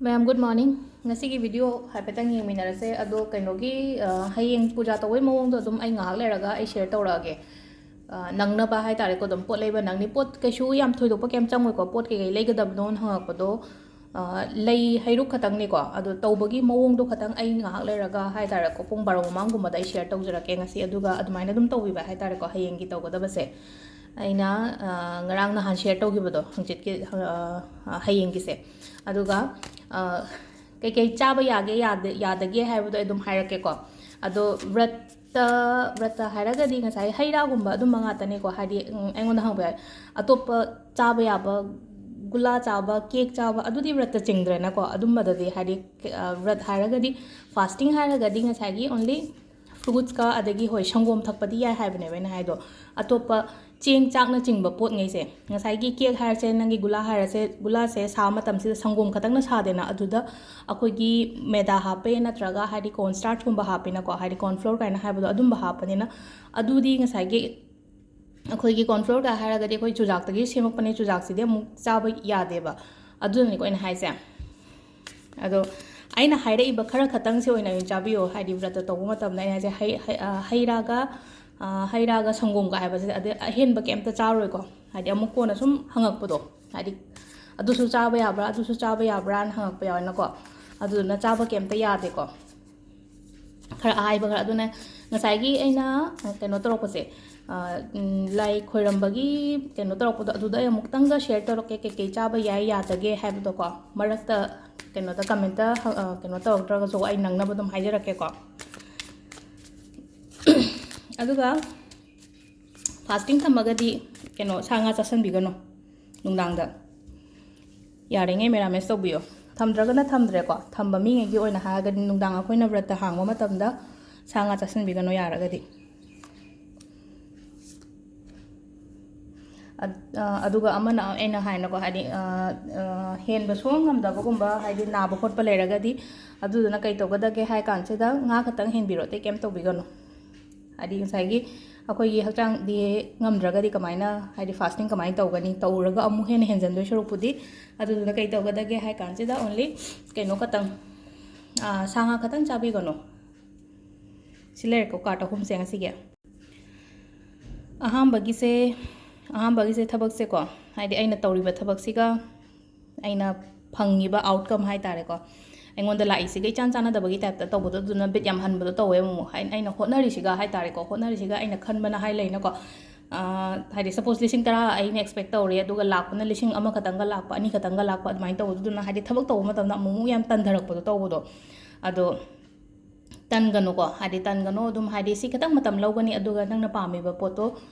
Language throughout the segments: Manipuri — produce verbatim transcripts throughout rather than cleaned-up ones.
ꯃꯌꯥꯝ, good morning. ꯉꯁꯤꯒꯤ video ꯍꯥꯏꯐꯦꯠꯇꯪ ꯌꯦꯡꯃꯤꯟꯅꯔꯁꯦ꯫ ꯑꯗꯣ ꯀꯩꯅꯣꯒꯤ, ꯑ, ꯍꯌꯦꯡ ꯄꯨꯖꯥ ꯇꯧꯕꯩ ꯃꯑꯣꯡꯗꯣ ꯑꯗꯨꯝ ꯑꯩ ꯉꯥꯏꯍꯥꯛ ꯂꯩꯔꯒ ꯑꯩ share ꯇꯧꯔꯛꯑꯒꯦ꯫ ꯑ, ꯅꯪꯅꯕ ꯍꯥꯏꯇꯥꯔꯦꯀꯣ, ꯑꯗꯨꯝ ꯄꯣꯠ ꯂꯩꯕ ꯅꯪꯅꯤ꯫ ꯄꯣꯠ ꯀꯩꯁꯨ ꯌꯥꯝ ꯊꯣꯏꯗꯣꯛꯄ ꯀꯩꯝ ꯆꯪꯉꯣꯏꯀꯣ, ꯄꯣꯠ ꯀꯩꯀꯩ ꯂꯩꯒꯗꯕꯅꯣꯅ ꯍꯪꯉꯛꯄꯗꯣ꯫ ꯑ, ꯂꯩ ꯍꯩꯔꯨꯛ ꯈꯛꯇꯪꯅꯤꯀꯣ, ꯑꯗꯣ ꯇꯧꯕꯒꯤ ꯃꯑꯣꯡꯗꯣ ꯈꯛꯇꯪ ꯑꯩ ꯉꯥꯏꯍꯥꯛ ꯂꯩꯔꯒ ꯍꯥꯏꯇꯥꯔꯦꯀꯣ, ꯄꯨꯡ ꯕꯥꯔꯣ ꯃꯃꯥꯡꯒꯨꯝꯕꯗ ꯑꯩ share ꯇꯧꯖꯔꯛꯀꯦ ꯉꯁꯤ꯫ ꯑꯗꯨꯒ ꯑꯗꯨꯃꯥꯏꯅ ꯑꯗꯨꯝ ꯇꯧꯕꯤꯕ ꯍꯥꯏꯇꯥꯔꯦꯀꯣ, ꯍꯌꯦꯡꯒꯤ ꯇꯧꯒꯗꯕꯁꯦ꯫ ꯑꯩꯅ, ꯑ, ꯉꯔꯥꯡ ꯅꯍꯥꯟ share ꯇꯧꯈꯤꯕꯗꯣ, ꯍꯪꯆꯤꯠꯀꯤ, ꯑ, ꯑ, ꯍꯌꯦꯡꯒꯤꯁꯦ꯫ ꯑꯗꯨꯒ, ꯑ, ꯀꯩꯀꯩ ꯆꯥꯕ ꯌꯥꯒꯦ, ꯌꯥꯗ-, ꯌꯥꯗꯒꯦ ꯍꯥꯏꯕꯗꯣ ꯑꯩ ꯑꯗꯨꯝ ꯍꯥꯏꯔꯛꯀꯦꯀꯣ꯫ ꯑꯗꯣ ꯕ꯭ꯔꯠꯇ, ꯕ꯭ꯔꯠꯇ ꯍꯥꯏꯔꯒꯗꯤ ꯉꯁꯥꯏ ꯍꯩ ꯔꯥꯒꯨꯝꯕ ꯑꯗꯨꯝꯕ ꯉꯥꯛꯇꯅꯦꯀꯣ꯫ ꯍꯥꯏꯗꯤ, ꯎꯝ, ꯑꯩꯉꯣꯟꯗ ꯍꯪꯕ ꯌꯥꯏ, ꯑꯇꯣꯞꯄ ꯆꯥꯕ ꯌꯥꯕ, ꯒꯨꯂꯥ ꯆꯥꯕ, cake ꯆꯥꯕ, ꯑꯗꯨꯗꯤ ꯕ꯭ꯔꯠꯇ ꯆꯤꯡꯗ꯭ꯔꯦꯅꯀꯣ꯫ ꯑꯗꯨꯝꯕꯗꯗꯤ ꯍꯥꯏꯗꯤ, ꯑ, ꯕ꯭ꯔꯠ ꯍꯥꯏꯔꯒꯗꯤ, fasting ꯍꯥꯏꯔꯒꯗꯤ ꯉꯁꯥꯏꯒꯤ only fruitsꯀ ꯑꯗꯒꯤ, ꯍꯣꯏ, ꯁꯪꯒꯣꯝ ꯊꯛꯄꯗꯤ ꯌꯥꯏ ꯍꯥꯏꯕꯅꯦꯕ ꯑꯩꯅ ꯍꯥꯏꯗꯣ꯫ ꯑꯇꯣꯞꯄ ꯆꯦꯡ ꯆꯥꯛꯅꯆꯤꯡꯕ ꯄꯣꯠꯉꯩꯁꯦ, ꯉꯁꯥꯏꯒꯤ cake ꯍꯥꯏꯔꯁꯦ, ꯅꯪꯒꯤ ꯒꯨꯂꯥ ꯍꯥꯏꯔꯁꯦ, ꯒꯨꯂꯥꯁꯦ ꯁꯥꯕ ꯃꯇꯝꯁꯤꯗ ꯁꯪꯒꯣꯝ ꯈꯛꯇꯪꯅ ꯁꯥꯗꯦꯅ, ꯑꯗꯨꯗ ꯑꯩꯈꯣꯏꯒꯤ ꯃꯦꯗꯥ ꯍꯥꯞꯄꯦ, ꯅꯠꯇ꯭ꯔꯒ ꯍꯥꯏꯗꯤ corn starchꯀꯨꯝꯕ ꯍꯥꯞꯄꯦꯅꯀꯣ, ꯍꯥꯏꯗꯤ corn flour ꯀꯥꯏꯅ ꯍꯥꯏꯕꯗꯣ, ꯑꯗꯨꯝꯕ ꯍꯥꯞꯄꯅꯤꯅ, ꯑꯗꯨꯗꯤ ꯉꯁꯥꯏꯒꯤ ꯑꯩꯈꯣꯏꯒꯤ corn flourꯒ ꯍꯥꯏꯔꯒꯗꯤ ꯑꯩꯈꯣꯏ ꯆꯨꯖꯥꯛꯇꯒꯤ ꯁꯦꯝꯃꯛꯄꯅꯦ, ꯆꯨꯖꯥꯛꯁꯤꯗꯤ ꯑꯃꯨꯛ ꯆꯥꯕ ꯌꯥꯗꯦꯕ꯫ ꯑꯗꯨꯅꯅꯤꯀꯣ ꯑꯩꯅ ꯍꯥꯏꯁꯦ꯫ ꯑꯗꯣ ꯑꯩꯅ ꯍꯥꯏꯔꯛꯏꯕ ꯈꯔ ꯈꯛꯇꯪꯁꯦ ꯑꯣꯏꯅ ꯑꯣꯏꯅ ꯆꯥꯕꯤꯌꯣ, ꯍꯥꯏꯗꯤ ꯕ꯭ꯔꯠꯇ ꯇꯧꯕ ꯃꯇꯝꯗ ꯑꯩꯅ ꯍꯥꯏꯁꯦ, ꯍꯩ, ꯍꯩ, ꯑ, ꯍꯩ ꯔꯥꯒ, ꯑ, ꯍꯩ ꯔꯥꯒ ꯁꯪꯒꯣꯝꯒ ꯍꯥꯏꯕꯁꯦ, ꯑꯗꯩ ꯑꯍꯦꯟꯕ ꯀꯩꯝꯇ ꯆꯥꯔꯣꯏꯀꯣ꯫ ꯍꯥꯏꯗꯤ ꯑꯃꯨꯛ ꯀꯣꯟꯅ ꯁꯨꯝ ꯍꯪꯉꯛꯄꯗꯣ, ꯍꯥꯏꯗꯤ ꯑꯗꯨꯁꯨ ꯆꯥꯕ ꯌꯥꯕ꯭ꯔꯥ, ꯑꯗꯨꯁꯨ ꯆꯥꯕ ꯌꯥꯕ꯭ꯔꯥꯅ ꯍꯪꯉꯛꯄ ꯌꯥꯎꯋꯦꯅꯀꯣ꯫ ꯑꯗꯨꯗꯨꯅ ꯆꯥꯕ ꯀꯩꯝꯇ ꯌꯥꯗꯦꯀꯣ꯫ ꯈꯔ ꯑꯍꯥꯏꯕ ꯈꯔ, ꯑꯗꯨꯅ ꯉꯁꯥꯏꯒꯤ ꯑꯩꯅ, ꯑ, ꯀꯩꯅꯣ ꯇꯧꯔꯛꯄꯁꯦ, ꯑ, ꯎꯝ, ꯂꯥꯏ ꯈꯣꯏꯔꯝꯕꯒꯤ ꯀꯩꯅꯣ ꯇꯧꯔꯛꯄꯗꯣ, ꯑꯗꯨꯗ ꯑꯩ ꯑꯃꯨꯛꯇꯪꯒ share ꯇꯧꯔꯛꯀꯦ, ꯀꯩꯀꯩ ꯆꯥꯕ ꯌꯥꯏ ꯌꯥꯗꯒꯦ ꯍꯥꯏꯕꯗꯣꯀꯣ꯫ ꯃꯔꯛꯇ ꯀꯩꯅꯣꯗ commentꯇ ꯍ-, ꯑ, ꯀꯩꯅꯣ ꯇꯧꯔꯛꯇ꯭ꯔꯒꯁꯨ ꯑꯩ ꯅꯪꯅꯕ ꯑꯗꯨꯝ ꯍꯥꯏꯖꯔꯛꯀꯦꯀꯣ꯫ ꯑꯗꯨꯒ fasting ꯊꯝꯃꯒꯗꯤ ꯀꯩꯅꯣ, ꯁꯥ ꯉꯥ ꯆꯥꯁꯟꯕꯤꯒꯅꯨ ꯅꯨꯡꯗꯥꯡꯗ꯫ ꯌꯥꯔꯤꯉꯩ ꯃꯦꯔꯥꯃꯦꯁ ꯇꯧꯕꯤꯌꯣ꯫ ꯊꯝꯗ꯭ꯔꯒꯅ ꯊꯝꯗ꯭ꯔꯦꯀꯣ꯫ ꯊꯝꯕ ꯃꯤꯉꯩꯒꯤ ꯑꯣꯏꯅ ꯍꯥꯏꯔꯒꯗꯤ ꯅꯨꯡꯗꯥꯡ ꯑꯩꯈꯣꯏꯅ ꯕ꯭ꯔꯠꯇ ꯍꯥꯡꯕ ꯃꯇꯝꯗ ꯁꯥ ꯉꯥ ꯆꯥꯁꯤꯟꯕꯤꯒꯅꯨ ꯌꯥꯔꯒꯗꯤ꯫ ꯑꯗ-, ꯑ, ꯑꯗꯨꯒ ꯑꯃꯅ ꯑꯩꯅ ꯍꯥꯏꯅꯀꯣ, ꯍꯥꯏꯗꯤ, ꯑ, ꯑ, ꯍꯦꯟꯕ ꯁꯨꯡꯉꯝ ꯉꯝꯗꯕꯒꯨꯝꯕ, ꯍꯥꯏꯗꯤ ꯅꯥꯕ ꯈꯣꯠꯄ ꯂꯩꯔꯒꯗꯤ, ꯑꯗꯨꯗꯨꯅ ꯀꯩ ꯇꯧꯒꯗꯒꯦ ꯍꯥꯏ ꯀꯥꯟꯁꯤꯗ ꯉꯥ ꯈꯛꯇꯪ ꯍꯦꯟꯕꯤꯔꯣ, ꯑꯇꯩ ꯀꯩꯝ ꯇꯧꯕꯤꯒꯅꯨ꯫ ꯍꯥꯏꯗꯤ ꯉꯁꯥꯏꯒꯤ ꯑꯩꯈꯣꯏꯒꯤ ꯍꯛꯆꯥꯡꯗꯤ ꯉꯝꯗ꯭ꯔꯒꯗꯤ ꯀꯃꯥꯏꯅ, ꯍꯥꯏꯗꯤ fasting ꯀꯃꯥꯏꯅ ꯇꯧꯒꯅꯤ? ꯇꯧꯔꯒ ꯑꯃꯨꯛ ꯍꯦꯟꯅ ꯍꯦꯟꯖꯟꯗꯣꯏ ꯁꯔꯨꯛꯄꯨꯗꯤ꯫ ꯑꯗꯨꯗꯨꯅ ꯀꯩ ꯇꯧꯒꯗꯒꯦ ꯍꯥꯏ ꯀꯥꯟꯁꯤꯗ, only ꯀꯩꯅꯣ ꯈꯛꯇꯪ, ꯑꯥ, ꯁꯥ ꯉꯥ ꯈꯛꯇꯪ ꯆꯥꯕꯤꯒꯅꯨ꯫ ꯁꯤ ꯂꯩꯔꯦꯀꯣ, card ꯑꯍꯨꯝꯁꯦ ꯉꯁꯤꯒꯤ꯫ ꯑꯍꯥꯟꯕꯒꯤꯁꯦ, ꯑꯍꯥꯟꯕꯒꯤꯁꯦ ꯊꯕꯛꯁꯦꯀꯣ, ꯍꯥꯏꯗꯤ ꯑꯩꯅ ꯇꯧꯔꯤꯕ ꯊꯕꯛꯁꯤꯒ ꯑꯩꯅ ꯐꯪꯉꯤꯕ outcome ꯍꯥꯏ ꯇꯥꯔꯦꯀꯣ, ꯑꯩꯉꯣꯟꯗ ꯂꯥꯛꯏꯁꯤꯒ ꯏꯆꯥꯟ ꯆꯥꯟꯅꯗꯕꯒꯤ type ꯇ ꯇꯧꯕꯗꯣ, ꯑꯗꯨꯅ ꯕꯤꯠ ꯌꯥꯝ ꯍꯟꯕꯗꯣ ꯇꯧꯋꯦ ꯑꯃꯨꯛ꯫ ꯑꯩ-, ꯑꯩꯅ ꯍꯣꯠꯅꯔꯤꯁꯤꯒ ꯍꯥꯏ ꯇꯥꯔꯦꯀꯣ, ꯍꯣꯠꯅꯔꯤꯁꯤꯒ ꯑꯩꯅ ꯈꯟꯕꯅ ꯍꯥꯏ ꯂꯩꯅꯀꯣ, ꯑꯥ, ꯍꯥꯏꯗꯤ suppose ꯂꯤꯁꯤꯡ ꯇꯔꯥ ꯑꯩꯅ expect ꯇꯧꯔꯦ, ꯑꯗꯨꯒ ꯂꯥꯛꯄꯅ ꯂꯤꯁꯤꯡ ꯑꯃꯈꯛꯇꯪꯒ ꯂꯥꯛꯄ, ꯑꯅꯤꯈꯛꯇꯪꯒ ꯂꯥꯛꯄ, ꯑꯗꯨꯃꯥꯏꯅ ꯇꯧꯕꯗꯨꯅ ꯍꯥꯏꯗꯤ ꯊꯕꯛ ꯇꯧꯕ ꯃꯇꯝꯗ ꯑꯃꯨꯛ ꯑꯃꯨꯛ ꯌꯥꯝ ꯇꯟꯊꯔꯛꯄꯗꯣ ꯇꯧꯕꯗꯣ꯫ ꯑꯗꯣ ꯇꯟꯒꯅꯨꯀꯣ, ꯍꯥꯏꯗꯤ ꯇꯟꯒꯅꯨ꯫ ꯑꯗꯨꯝ ꯍꯥꯏꯗꯤ ꯁꯤ ꯈꯤꯇꯪ ꯃꯇꯝ ꯂꯧꯒꯅꯤ, ꯑꯗꯨꯒ ꯅꯪꯅ ꯄꯥꯝꯃꯤꯕ ꯄꯣꯠꯇꯣ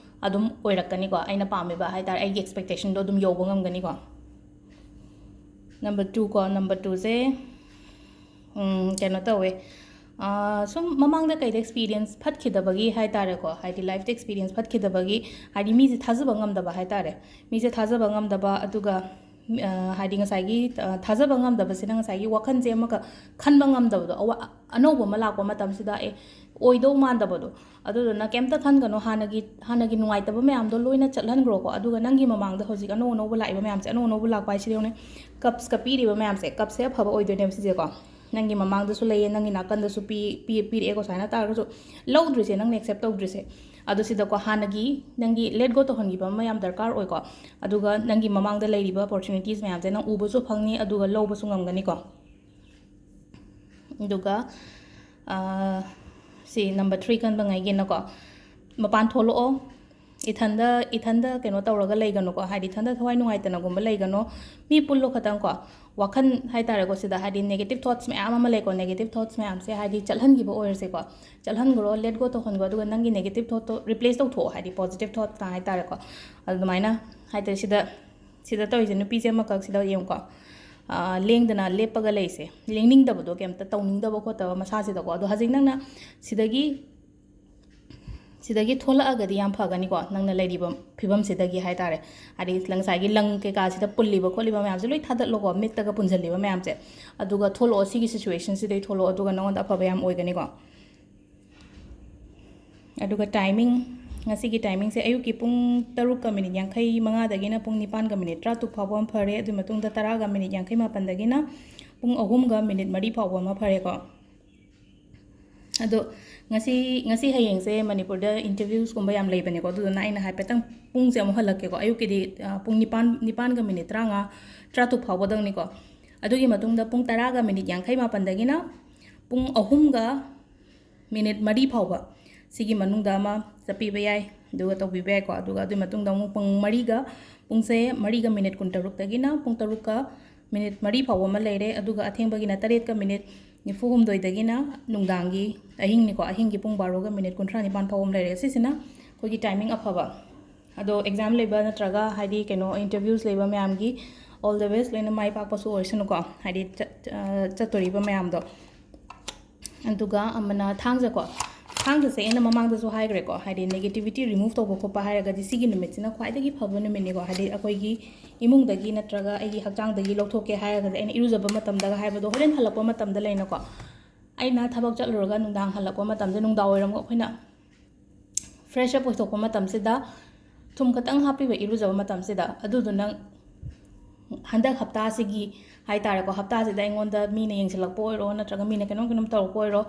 ꯑꯗꯨꯝ ꯑꯣꯏꯔꯛꯀꯅꯤꯀꯣ, ꯑꯩꯅ ꯄꯥꯝꯃꯤꯕ ꯍꯥꯏ ꯇꯥꯔꯦ, ꯑꯩꯒꯤ expectation ꯗꯣ ꯑꯗꯨꯝ ꯌꯧꯕ ꯉꯝꯒꯅꯤꯀꯣ꯫ Number two ꯀꯣ, number two ꯁꯦ, ꯎꯝ, ꯀꯩꯅꯣ ꯇꯧꯋꯦ, ꯑꯥ, ꯁꯨꯝ ꯃꯃꯥꯡꯗ ꯀꯩꯗ experience ꯐꯠꯈꯤꯗꯕꯒꯤ ꯍꯥꯏ ꯇꯥꯔꯦꯀꯣ, ꯍꯥꯏꯗꯤ life ꯇ experience ꯐꯠꯈꯤꯗꯕꯒꯤ, ꯍꯥꯏꯗꯤ ꯃꯤꯁꯦ ꯊꯥꯖꯕ ꯉꯝꯗꯕ ꯍꯥꯏ ꯇꯥꯔꯦ, ꯃꯤꯁꯦ ꯊꯥꯖꯕ ꯉꯝꯗꯕ, ꯑꯗꯨꯒ, ꯑ, ꯍꯥꯏꯗꯤ ꯉꯁꯥꯏꯒꯤ, ꯑ, ꯊꯥꯖꯕ ꯉꯝꯗꯕꯁꯤꯅ ꯉꯁꯥꯏꯒꯤ ꯋꯥꯈꯜꯁꯦ ꯑꯃꯈꯛ ꯈꯟꯕ ꯉꯝꯗꯕꯗꯣ, ꯑꯋꯥ-, ꯑꯅꯧꯕ ꯑꯃ ꯂꯥꯛꯄ ꯃꯇꯝꯁꯤꯗ, ꯑꯦ, ꯑꯣꯏꯗꯧ ꯃꯥꯟꯗꯕꯗꯣ꯫ ꯑꯗꯨꯗꯨꯅ ꯀꯩꯝꯇ ꯈꯟꯒꯅꯣ, ꯍꯥꯟꯅꯒꯤ, ꯍꯥꯟꯅꯒꯤ ꯅꯨꯡꯉꯥꯏꯇꯕ ꯃꯌꯥꯝꯗꯣ ꯂꯣꯏꯅ ꯆꯠꯍꯟꯈ꯭ꯔꯣꯀꯣ, ꯑꯗꯨꯒ ꯅꯪꯒꯤ ꯃꯃꯥꯡꯗ ꯍꯧꯖꯤꯛ ꯑꯅꯧ ꯑꯅꯧꯕ ꯂꯥꯛꯏꯕ ꯃꯌꯥꯝꯁꯦ, ꯑꯅꯧ ꯑꯅꯧꯕ ꯂꯥꯛꯄ ꯍꯥꯏꯁꯤꯗꯤ ꯌꯦꯡꯉꯨꯅꯦ, cups ꯀ ꯄꯤꯔꯤꯕ ꯃꯌꯥꯝꯁꯦ, cup ꯁꯦ ꯑꯐꯕ ꯑꯣꯏꯗꯣꯏꯅꯦꯕ ꯁꯤꯁꯦꯀꯣ꯫ ꯅꯪꯒꯤ ꯃꯃꯥꯡꯗꯁꯨ ꯂꯩꯌꯦ, ꯅꯪꯒꯤ ꯅꯥꯀꯟꯗꯁꯨ ꯄꯤ-, ꯄꯤ-, ꯄꯤꯔꯛꯑꯦꯀꯣ, ꯁꯨꯃꯥꯏꯅ ꯇꯥꯔꯒꯁꯨ ꯂꯧꯗ꯭ꯔꯤꯁꯦ, ꯅꯪꯅ accept ꯇꯧꯗ꯭ꯔꯤꯁꯦ꯫ ꯑꯗꯨ ꯁꯤꯗꯀꯣ ꯍꯥꯟꯅꯒꯤ ꯅꯪꯒꯤ let go ꯇꯧꯍꯟꯈꯤꯕ ꯑꯃ ꯌꯥꯝ ꯗꯔꯀꯥꯔ ꯑꯣꯏꯀꯣ꯫ ꯑꯗꯨꯒ ꯅꯪꯒꯤ ꯃꯃꯥꯡꯗ ꯂꯩꯔꯤꯕ opportunities ꯃꯌꯥꯝꯁꯦ ꯅꯪ ꯎꯕꯁꯨ ꯐꯪꯅꯤ, ꯑꯗꯨꯒ ꯂꯧꯕꯁꯨ ꯉꯝꯒꯅꯤꯀꯣ꯫ ꯑꯗꯨꯒ, ꯑꯥ, ꯁꯤ number three ꯈꯟꯕꯉꯩꯒꯤꯅꯀꯣ, ꯃꯄꯥꯟ ꯊꯣꯛꯂꯛꯑꯣ꯫ ꯏꯊꯟꯗ, ꯏꯊꯟꯗ ꯀꯩꯅꯣ ꯇꯧꯔꯒ ꯂꯩꯒꯅꯨꯀꯣ, ꯍꯥꯏꯗꯤ ꯏꯊꯟꯗ ꯊꯋꯥꯏ ꯅꯨꯡꯉꯥꯏꯇꯅꯒꯨꯝꯕ ꯂꯩꯒꯅꯣ꯫ ꯃꯤ ꯄꯨꯜꯂꯣ ꯈꯇꯪꯀꯣ꯫ ꯋꯥꯈꯜ ꯍꯥꯏ ꯇꯥꯔꯦꯀꯣ, ꯁꯤꯗ ꯍꯥꯏꯗꯤ negative thoughts ꯃꯌꯥꯝ ꯑꯃ ꯂꯩꯀꯣ, negative thoughts ꯃꯌꯥꯝꯁꯦ ꯍꯥꯏꯗꯤ ꯆꯠꯍꯟꯈꯤꯕ ꯑꯣꯏꯔꯁꯦꯀꯣ, ꯆꯠꯍꯟꯈ꯭ꯔꯣ, let go ꯇꯧꯍꯟꯈ꯭ꯔꯣ, ꯑꯗꯨꯒ ꯅꯪꯒꯤ negative thought ꯇꯣ replace ꯇꯧꯊꯣꯛꯑꯣ, ꯍꯥꯏꯗꯤ positive thought ꯇ ꯍꯥꯏ ꯇꯥꯔꯦꯀꯣ꯫ ꯑꯗꯨꯃꯥꯏꯅ ꯍꯥꯏ ꯇꯥꯔꯦ, ꯁꯤꯗ, ꯁꯤꯗ ꯇꯧꯔꯤꯁꯦ, ꯅꯨꯄꯤꯁꯦ ꯑꯃꯈꯛ ꯁꯤꯗ ꯌꯦꯡꯉꯨꯀꯣ, ꯑꯥ, ꯂꯦꯡꯗꯅ ꯂꯦꯞꯄꯒ ꯂꯩꯁꯦ, ꯂꯦꯡꯅꯤꯡꯗꯕꯗꯣ, ꯀꯩꯝꯇ ꯇꯧꯅꯤꯡꯗꯕ ꯈꯣꯠꯇꯕ ꯃꯁꯥꯁꯤꯗꯀꯣ꯫ ꯑꯗꯣ ꯍꯧꯖꯤꯛ ꯅꯪꯅ ꯁꯤꯗꯒꯤ ꯁꯤꯗꯒꯤ ꯊꯣꯛꯂꯛꯑꯒꯗꯤ ꯌꯥꯝ ꯐꯒꯅꯤꯀꯣ, ꯅꯪꯅ ꯂꯩꯔꯤꯕ ꯐꯤꯕꯝꯁꯤꯗꯒꯤ ꯍꯥꯏ ꯇꯥꯔꯦ꯫ ꯍꯥꯏꯗꯤ ꯉꯁꯥꯏꯒꯤ ꯂꯪ ꯀꯩꯀꯥꯁꯤꯗ ꯄꯨꯜꯂꯤꯕ ꯈꯣꯠꯂꯤꯕ ꯃꯌꯥꯝꯁꯦ ꯂꯣꯏ ꯊꯥꯗꯠꯂꯣꯀꯣ, ꯃꯤꯠꯇꯒ ꯄꯨꯟꯁꯤꯜꯂꯤꯕ ꯃꯌꯥꯝꯁꯦ꯫ ꯑꯗꯨꯒ ꯊꯣꯛꯂꯛꯑꯣ, ꯁꯤꯒꯤ situation ꯁꯤꯗꯩ ꯊꯣꯛꯂꯛꯑꯣ, ꯑꯗꯨꯒ ꯅꯉꯣꯟꯗ ꯑꯐꯕ ꯌꯥꯝ ꯑꯣꯏꯒꯅꯤꯀꯣ꯫ ꯑꯗꯨꯒ timing, ꯉꯁꯤꯒꯤ timingꯁꯦ ꯑꯌꯨꯛꯀꯤ ꯄꯨꯡ ꯇꯔꯨꯛꯀ ꯃꯤꯅꯤꯠ ꯌꯥꯡꯈꯩ ꯃꯉꯥꯗꯒꯤꯅ ꯄꯨꯡ ꯅꯤꯄꯥꯟꯒ ꯃꯤꯅꯤꯠ ꯇꯔꯥꯇꯔꯨꯛ ꯐꯥꯎꯕ ꯑꯃ ꯐꯔꯦ꯫ ꯑꯗꯨꯒꯤ ꯃꯇꯨꯡꯗ ꯇꯔꯥꯒ ꯃꯤꯅꯤꯠ ꯌꯥꯡꯈꯩ ꯃꯥꯄꯟꯗꯒꯤꯅ ꯄꯨꯡ ꯑꯍꯨꯝꯒ ꯃꯤꯅꯤꯠ ꯃꯔꯤ ꯐꯥꯎꯕ ꯑꯃ ꯐꯔꯦꯀꯣ꯫ ꯑꯗꯣ ꯉꯁꯤ, ꯉꯁꯤ ꯍꯌꯦꯡꯁꯦ ꯃꯅꯤꯄꯨꯔꯗ interviewsꯀꯨꯝꯕ ꯌꯥꯝ ꯂꯩꯕꯅꯦꯀꯣ꯫ ꯑꯗꯨꯗꯨꯅ ꯑꯩꯅ ꯍꯥꯏꯐꯦꯠꯇꯪ ꯄꯨꯡꯁꯦ ꯑꯃꯨꯛ ꯍꯜꯂꯛꯀꯦꯀꯣ꯫ ꯑꯌꯨꯛꯀꯤꯗꯤ, ꯑ, ꯄꯨꯡ ꯅꯤꯄꯥꯟ, ꯅꯤꯄꯥꯟꯒ ꯃꯤꯅꯤꯠ ꯇꯔꯥꯃꯉꯥ, ꯇꯔꯥꯇꯔꯨꯛ ꯐꯥꯎꯕꯗꯪꯅꯤꯀꯣ꯫ ꯑꯗꯨꯒꯤ ꯃꯇꯨꯡꯗ ꯄꯨꯡ ꯇꯔꯥꯒ ꯃꯤꯅꯤꯠ ꯌꯥꯡꯈꯩ ꯃꯥꯄꯟꯗꯒꯤꯅ ꯄꯨꯡ ꯑꯍꯨꯝꯒ ꯃꯤꯅꯤꯠ ꯃꯔꯤ ꯐꯥꯎꯕ, ꯁꯤꯒꯤ ꯃꯅꯨꯡꯗ ꯑꯃ ꯆꯠꯄꯤꯕ ꯌꯥꯏ, ꯑꯗꯨꯒ ꯇꯧꯕꯤꯕ ꯌꯥꯏꯀꯣ꯫ ꯑꯗꯨꯒ ꯑꯗꯨꯒꯤ ꯃꯇꯨꯡꯗ ꯑꯃꯨꯛ ꯄꯨꯡ ꯃꯔꯤꯒ, ꯄꯨꯡꯁꯦ ꯃꯔꯤꯒ ꯃꯤꯅꯤꯠ ꯀꯨꯟꯇꯔꯨꯛꯇꯒꯤꯅ ꯄꯨꯡ ꯇꯔꯨꯛꯀ ꯃꯤꯅꯤꯠ ꯃꯔꯤ ꯐꯥꯎꯕ ꯑꯃ ꯂꯩꯔꯦ꯫ ꯑꯗꯨꯒ ꯑꯊꯦꯡꯕꯒꯤꯅ ꯇꯔꯦꯠꯀ ꯃꯤꯅꯤꯠ ꯅꯤꯐꯨ ꯍꯨꯝꯗꯣꯏꯗꯒꯤꯅ ꯅꯨꯡꯗꯥꯡꯒꯤ, ꯑꯍꯤꯡꯅꯤꯀꯣ, ꯑꯍꯤꯡꯒꯤ ꯄꯨꯡ ꯕꯥꯔꯣꯒ ꯃꯤꯅꯤꯠ ꯀꯨꯟꯊ꯭ꯔꯥ ꯅꯤꯄꯥꯟ ꯐꯥꯎꯕ ꯑꯃ ꯂꯩꯔꯦ꯫ ꯁꯤꯁꯤꯅ ꯑꯩꯈꯣꯏꯒꯤ timing ꯑꯐꯕ꯫ ꯑꯗꯣ exam ꯂꯩꯕ ꯅꯠꯇ꯭ꯔꯒ ꯍꯥꯏꯗꯤ ꯀꯩꯅꯣ interviews ꯂꯩꯕ ꯃꯌꯥꯝꯒꯤ all the best, ꯂꯣꯏꯅ ꯃꯥꯏ ꯄꯥꯛꯄꯁꯨ ꯑꯣꯏꯁꯅꯨꯀꯣ, ꯍꯥꯏꯗꯤ ꯆꯠ-, ꯑ, ꯆꯠꯇꯣꯔꯤꯕ ꯃꯌꯥꯝꯗꯣ꯫ ꯑꯗꯨꯒ ꯑꯃꯅ ꯊꯥꯡꯖꯀꯣ꯫ ꯊꯥꯡꯖꯁꯦ ꯑꯩꯅ ꯃꯃꯥꯡꯗꯁꯨ ꯍꯥꯏꯈ꯭ꯔꯦꯀꯣ, ꯍꯥꯏꯗꯤ negativity remove ꯇꯧꯕ ꯈꯣꯠꯄ ꯍꯥꯏꯔꯒꯗꯤ ꯁꯤꯒꯤ ꯅꯨꯃꯤꯠꯁꯤꯅ ꯈ꯭ꯋꯥꯏꯗꯒꯤ ꯐꯕ ꯅꯨꯃꯤꯠꯅꯤꯀꯣ꯫ ꯍꯥꯏꯗꯤ ꯑꯩꯈꯣꯏꯒꯤ ꯏꯃꯨꯡꯗꯒꯤ ꯅꯠꯇ꯭ꯔꯒ ꯑꯩꯒꯤ ꯍꯛꯆꯥꯡꯗꯒꯤ ꯂꯧꯊꯣꯛꯀꯦ ꯍꯥꯏꯔꯒꯗꯤ ꯑꯩꯅ ꯏꯔꯨꯖꯕ ꯃꯇꯝꯗꯒ ꯍꯥꯏꯕꯗꯣ ꯍꯣꯔꯦꯟ ꯍꯜꯂꯛꯄ ꯃꯇꯝꯗ ꯂꯩꯅꯀꯣ꯫ ꯑꯩꯅ ꯊꯕꯛ ꯆꯠꯂꯨꯔꯒ ꯅꯨꯡꯗꯥꯡ ꯍꯜꯂꯛꯄ ꯃꯇꯝꯗ, ꯅꯨꯡꯗꯥꯡ ꯋꯥꯏꯔꯝ ꯑꯩꯈꯣꯏꯅ fresh up ꯑꯣꯏꯊꯣꯛꯄ ꯃꯇꯝꯁꯤꯗ ꯊꯨꯝ ꯈꯛꯇꯪ ꯍꯥꯞꯄꯤꯕ ꯏꯔꯨꯖꯕ ꯃꯇꯝꯁꯤꯗ꯫ ꯑꯗꯨꯗꯨꯅ ꯍꯟꯗꯛ ꯍꯞꯇꯥꯁꯤꯒꯤ ꯍꯥꯏ ꯇꯥꯔꯦꯀꯣ, ꯍꯞꯇꯥꯁꯤꯗ ꯑꯩꯉꯣꯟꯗ ꯃꯤꯅ ꯌꯦꯡꯁꯤꯜꯂꯛꯄ ꯑꯣꯏꯔꯣ, ꯅꯠꯇ꯭ꯔꯒ ꯃꯤꯅ ꯀꯩꯅꯣꯝ ꯀꯩꯅꯣꯝ ꯇꯧꯔꯛꯄ ꯑꯣꯏꯔꯣ,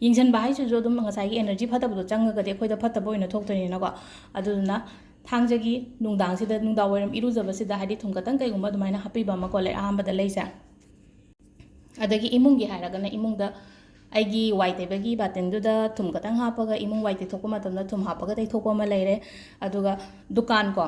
ꯌꯦꯡꯁꯤꯟꯕ ꯍꯥꯏꯁꯤꯁꯨ ꯑꯗꯨꯝ ꯉꯁꯥꯏꯒꯤ energy ꯐꯠꯇꯕꯗꯣ ꯆꯪꯉꯒꯗꯤ ꯑꯩꯈꯣꯏꯗ ꯐꯠꯇꯕ ꯑꯣꯏꯅ ꯊꯣꯛꯇꯣꯏꯅꯤꯅꯀꯣ꯫ ꯑꯗꯨꯗꯨꯅ ꯊꯥꯡꯖꯒꯤ ꯅꯨꯡꯗꯥꯡꯁꯤꯗ, ꯅꯨꯡꯗꯥꯡ ꯋꯥꯏꯔꯝ ꯏꯔꯨꯖꯕꯁꯤꯗ ꯍꯥꯏꯗꯤ ꯊꯨꯝ ꯈꯛꯇꯪ ꯀꯩꯒꯨꯝꯕ ꯑꯗꯨꯃꯥꯏꯅ ꯍꯥꯞꯄꯤꯕ ꯑꯃꯀꯣ, ꯂꯩ ꯑꯍꯥꯟꯕꯗ ꯂꯩꯁꯦ꯫ ꯑꯗꯒꯤ ꯏꯃꯨꯡꯒꯤ ꯍꯥꯏꯔꯒꯅ ꯏꯃꯨꯡꯗ ꯑꯩꯒꯤ ꯋꯥꯏ ꯇꯩꯕꯒꯤ ꯕꯥꯇꯤꯟꯗꯨꯗ ꯊꯨꯝ ꯈꯛꯇꯪ ꯍꯥꯞꯄꯒ, ꯏꯃꯨꯡ ꯋꯥꯏ ꯇꯩꯊꯣꯛꯄ ꯃꯇꯝꯗ ꯊꯨꯝ ꯍꯥꯞꯄꯒ ꯇꯩꯊꯣꯛꯄ ꯑꯃ ꯂꯩꯔꯦ꯫ ꯑꯗꯨꯒ ꯗꯨꯀꯥꯟ ꯀꯣ,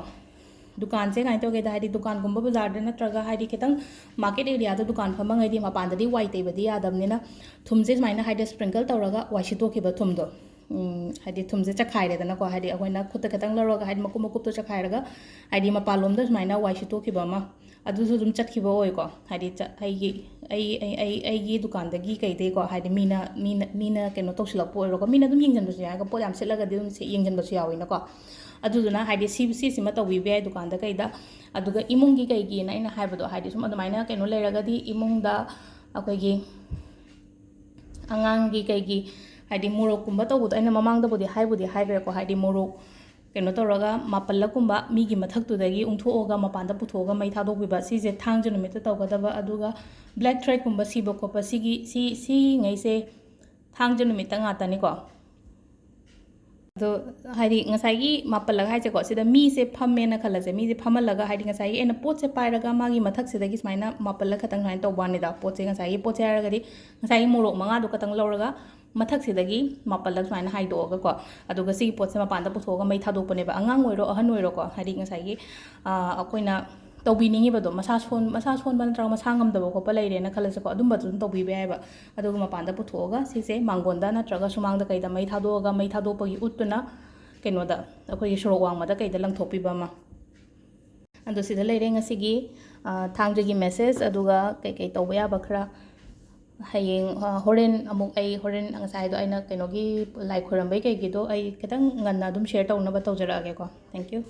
ꯗꯨꯀꯥꯟꯁꯦ ꯀꯃꯥꯏꯅ ꯇꯧꯒꯦꯗ, ꯍꯥꯏꯗꯤ ꯗꯨꯀꯥꯟꯒꯨꯝꯕ ꯕꯖꯥꯔꯗ ꯅꯠꯇ꯭ꯔꯒ ꯍꯥꯏꯗꯤ ꯈꯤꯇꯪ market areaꯗ ꯗꯨꯀꯥꯟ ꯐꯝꯃꯉꯩꯗꯤ ꯃꯄꯥꯟꯗꯗꯤ ꯋꯥꯏ ꯇꯩꯕꯗꯤ ꯌꯥꯗꯕꯅꯤꯅ ꯊꯨꯝꯁꯦ ꯁꯨꯃꯥꯏꯅ ꯍꯥꯏꯗꯤ sprinkle ꯇꯧꯔꯒ ꯋꯥꯏ ꯁꯤꯠꯇꯣꯛꯈꯤꯕ ꯊꯨꯝꯗꯣ, ꯎꯝ, ꯍꯥꯏꯗꯤ ꯊꯨꯝꯁꯦ ꯆꯈꯥꯏꯔꯦꯗꯅꯀꯣ, ꯍꯥꯏꯗꯤ ꯑꯩꯈꯣꯏꯅ ꯈꯨꯠꯇ ꯈꯤꯇꯪ ꯂꯧꯔꯒ ꯍꯥꯏꯗꯤ ꯃꯀꯨꯞ ꯃꯀꯨꯞꯇꯣ ꯆꯈꯥꯏꯔꯒ ꯍꯥꯏꯗꯤ ꯃꯄꯥꯟꯂꯣꯝꯗ ꯁꯨꯃꯥꯏꯅ ꯋꯥꯏ ꯁꯤꯠꯇꯣꯛꯈꯤꯕ ꯑꯃ, ꯑꯗꯨꯁꯨ ꯑꯗꯨꯝ ꯆꯠꯈꯤꯕ ꯑꯣꯏꯀꯣ꯫ ꯍꯥꯏꯗꯤ ꯆ-, ꯑꯩꯒꯤ, ꯑꯩ, ꯑꯩ, ꯑꯩ, ꯑꯩꯒꯤ ꯗꯨꯀꯥꯟꯗꯒꯤ ꯀꯩꯗꯩꯀꯣ, ꯍꯥꯏꯗꯤ ꯃꯤꯅ, ꯃꯤꯅ, ꯃꯤꯅ ꯀꯩꯅꯣ ꯇꯧꯁꯤꯜꯂꯛꯄ ꯑꯣꯏꯔꯣꯀꯣ, ꯃꯤꯅ ꯑꯗꯨꯝ ꯌꯦꯡꯁꯤꯟꯕꯁꯨ ꯌꯥꯏꯀꯣ, ꯄꯣꯠ ꯌꯥꯝ ꯁꯤꯠꯂꯒꯗꯤ ꯑꯗꯨꯝ ꯁꯤ-, ꯌꯦꯡꯁꯤꯟꯕꯁꯨ ꯌꯥꯎꯋꯤꯅꯀꯣ꯫ ꯑꯗꯨꯗꯨꯅ ꯍꯥꯏꯗꯤ ꯁꯤ, ꯁꯤꯁꯤꯃ ꯇꯧꯕꯤꯕ ꯌꯥꯏ ꯗꯨꯀꯥꯟꯗ ꯀꯩꯗ꯫ ꯑꯗꯨꯒ ꯏꯃꯨꯡꯒꯤ ꯀꯩꯒꯤꯅ ꯑꯩꯅ ꯍꯥꯏꯕꯗꯣ, ꯍꯥꯏꯗꯤ ꯁꯨꯝ ꯑꯗꯨꯃꯥꯏꯅ ꯀꯩꯅꯣ ꯂꯩꯔꯒꯗꯤ ꯏꯃꯨꯡꯗ ꯑꯩꯈꯣꯏꯒꯤ ꯑꯉꯥꯡꯒꯤ ꯀꯩꯒꯤ ꯍꯥꯏꯗꯤ ꯃꯣꯔꯣꯛꯀꯨꯝꯕ ꯇꯧꯕꯗꯣ ꯑꯩꯅ ꯃꯃꯥꯡꯗꯕꯨꯗꯤ ꯍꯥꯏꯕꯨꯗꯤ ꯍꯥꯏꯈ꯭ꯔꯦꯀꯣ, ꯍꯥꯏꯗꯤ ꯃꯣꯔꯣꯛ ꯀꯩꯅꯣ ꯇꯧꯔꯒ ꯃꯥꯄꯜꯂꯛꯀꯨꯝꯕ ꯃꯤꯒꯤ ꯃꯊꯛꯇꯨꯗꯒꯤ ꯎꯪꯊꯣꯛꯑꯒ ꯃꯄꯥꯟꯗ ꯄꯨꯊꯣꯛꯑꯒ ꯃꯩ ꯊꯥꯗꯣꯛꯄꯤꯕ, ꯁꯤꯁꯦ ꯊꯥꯡꯖ ꯅꯨꯃꯤꯠꯇ ꯇꯧꯒꯗꯕ꯫ ꯑꯗꯨꯒ black threadꯀꯨꯝꯕ ꯁꯤꯕ ꯈꯣꯠꯄ, ꯁꯤꯒꯤ ꯁꯤ ꯁꯤꯉꯩꯁꯦ ꯊꯥꯡꯖ ꯅꯨꯃꯤꯠꯇ ꯉꯥꯛꯇꯅꯤꯀꯣ꯫ ꯑꯗꯣ ꯍꯥꯏꯗꯤ ꯉꯁꯥꯏꯒꯤ ꯃꯥꯄꯜꯂꯛ ꯍꯥꯏꯁꯦꯀꯣ, ꯁꯤꯗ ꯃꯤꯁꯦ ꯐꯝꯃꯦꯅ ꯈꯜꯂꯁꯦ, ꯃꯤꯁꯦ ꯐꯝꯍꯜꯂꯒ ꯍꯥꯏꯗꯤ ꯉꯁꯥꯏꯒꯤ ꯑꯩꯅ ꯄꯣꯠꯁꯦ ꯄꯥꯏꯔꯒ ꯃꯥꯒꯤ ꯃꯊꯛꯁꯤꯗꯒꯤ ꯁꯨꯃꯥꯏꯅ ꯃꯥꯄꯜꯂꯛ ꯈꯛꯇꯪ ꯁꯨꯃꯥꯏꯅ ꯇꯧꯕ ꯋꯥꯅꯤꯗ꯫ ꯄꯣꯠꯁꯦ ꯉꯁꯥꯏꯒꯤ ꯄꯣꯠꯁꯦ ꯍꯥꯏꯔꯒꯗꯤ ꯉꯁꯥꯏꯒꯤ ꯃꯣꯔꯣꯛ ꯃꯉꯥꯗꯣ ꯈꯛꯇꯪ ꯂꯧꯔꯒ ꯃꯊꯛꯁꯤꯗꯒꯤ ꯃꯥꯄꯜꯂꯛ ꯁꯨꯃꯥꯏꯅ ꯍꯥꯏꯗꯣꯛꯑꯒꯀꯣ, ꯑꯗꯨꯒ ꯁꯤꯒꯤ ꯄꯣꯠꯁꯦ ꯃꯄꯥꯟꯗ ꯄꯨꯊꯣꯛꯑꯒ ꯃꯩ ꯊꯥꯗꯣꯛꯄꯅꯦꯕ꯫ ꯑꯉꯥꯡ ꯑꯣꯏꯔꯣ ꯑꯍꯟ ꯑꯣꯏꯔꯣꯀꯣ, ꯍꯥꯏꯗꯤ ꯉꯁꯥꯏꯒꯤ ꯑꯩꯈꯣꯏꯅ ꯇꯧꯕꯤꯅꯤꯡꯉꯤꯕꯗꯣ, ꯃꯁꯥ ꯁꯣꯟ ꯃꯁꯥ ꯁꯣꯟꯕ ꯅꯠꯇ꯭ꯔꯒ ꯃꯁꯥ ꯉꯝꯗꯕ ꯈꯣꯠꯄ ꯂꯩꯔꯦꯅ ꯈꯜꯂꯁꯦꯀꯣ, ꯑꯗꯨꯝꯕꯁꯨ ꯑꯗꯨꯝ ꯇꯧꯕꯤꯕ ꯌꯥꯏꯑꯕ꯫ ꯑꯗꯨꯒ ꯃꯄꯥꯟꯗ ꯄꯨꯊꯣꯛꯑꯒ ꯁꯤꯁꯦ ꯃꯥꯡꯒꯣꯟꯗ ꯅꯠꯇ꯭ꯔꯒ ꯁꯨꯃꯥꯡꯗ ꯀꯩꯗ ꯃꯩ ꯊꯥꯗꯣꯛꯑꯒ ꯃꯩ ꯊꯥꯗꯣꯛꯄꯒꯤ ꯎꯠꯇꯨꯅ ꯀꯩꯅꯣꯗ ꯑꯩꯈꯣꯏꯒꯤ ꯁꯣꯔꯣꯛ ꯋꯥꯡꯃꯗ ꯀꯩꯗ ꯂꯪꯊꯣꯛꯄꯤꯕ ꯑꯃ꯫ ꯑꯗꯣ ꯁꯤꯗ ꯂꯩꯔꯦ ꯉꯁꯤꯒꯤ ꯊꯥꯡꯖꯒꯤ message꯫ ꯑꯗꯨꯒ ꯀꯩꯀꯩ ꯇꯧꯕ ꯌꯥꯕ ꯈꯔ ꯍꯌꯦꯡ, ꯍꯣꯔꯦꯟ ꯑꯃꯨꯛ ꯑꯩ ꯍꯣꯔꯦꯟ ꯉꯁꯥꯏꯗꯣ ꯑꯩꯅ ꯀꯩꯅꯣꯒꯤ ꯂꯥꯏ ꯈꯣꯏꯔꯝꯕꯩ ꯀꯩꯒꯤꯗꯣ ꯑꯩ ꯈꯤꯇꯪ ꯉꯟꯅ ꯑꯗꯨꯝ share ꯇꯧꯅꯕ ꯇꯧꯖꯔꯛꯑꯒꯦꯀꯣ꯫ Thank you꯫